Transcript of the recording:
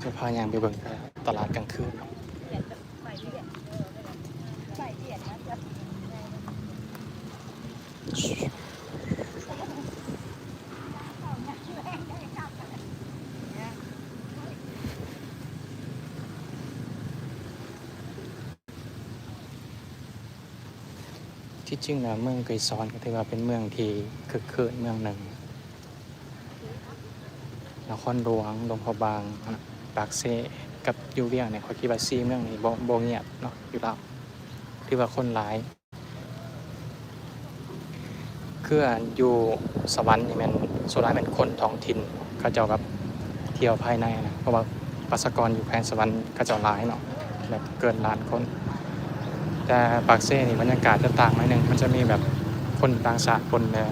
ຈະພາຍ່າງໄປເບິ່ງຕະຫຼາດກາງຄືນເນາະ. ທີ່ຈິງແລ້ວເມືອງໄກສອນກໍຖືວ່າເປັນເມືອງທີ່ຄຶກຄື້ນເມືອງໜຶ່ງ. ນະຄອນຫຼວງ, ຫຼວງພະບາງ, ປາກເຊ ກັບຢູ່ວຽງນີ້ ຂ້ອຍຄິດວ່າສີ່ເມືອງນີ້ບໍ່ ບໍ່ງຽບເນາະ ຢູ່ລາວ ຖືວ່າຄົນຫຼາຍ. ຄືອັນຢູ່ສະຫວັນນີ້ແມ່ນ ສ່ວນຫຼາຍແມ່ນຄົນທ້ອງຖິ່ນ ເຂົາເຈົ້າແບບທ່ຽວພາຍໃນນະ ເພາະວ່າປະຊາກອນຢູ່ແຂວງສະຫວັນເຂົາເຈົ້າຫຼາຍເນາະ ແບບເກີນລ້ານຄົນ. ແຕ່ປາກເຊນີ້ບັນຍາກາດຈະຕ່າງໜ້ອຍໜຶ່ງ ມັນຈະມີແບບຄົນຕ່າງຊາດປົນແດ່